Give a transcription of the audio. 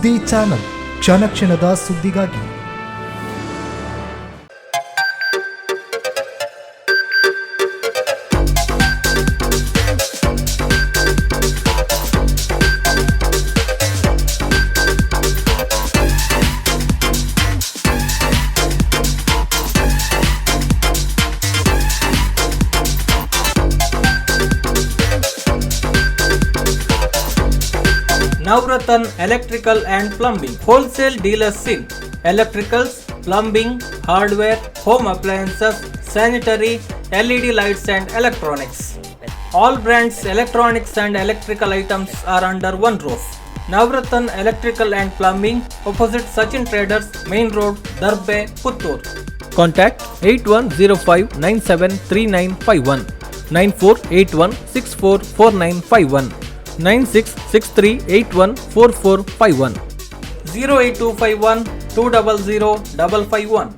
ಸುದ್ದಿ ಚಾನಲ್, ಕ್ಷಣ ಕ್ಷಣದ ಸುದ್ದಿಗಾಗಿ. Navratan Electrical and Plumbing Wholesale Dealers in Electricals, Plumbing, Hardware, Home Appliances, Sanitary, LED Lights and Electronics. All brands electronics and electrical items are under one roof. Navratan Electrical and Plumbing, opposite Sachin Traders, Main Road, Darbe, Puttur. Contact 8105973951, 9481644951, 9663814451, 08251 200 551.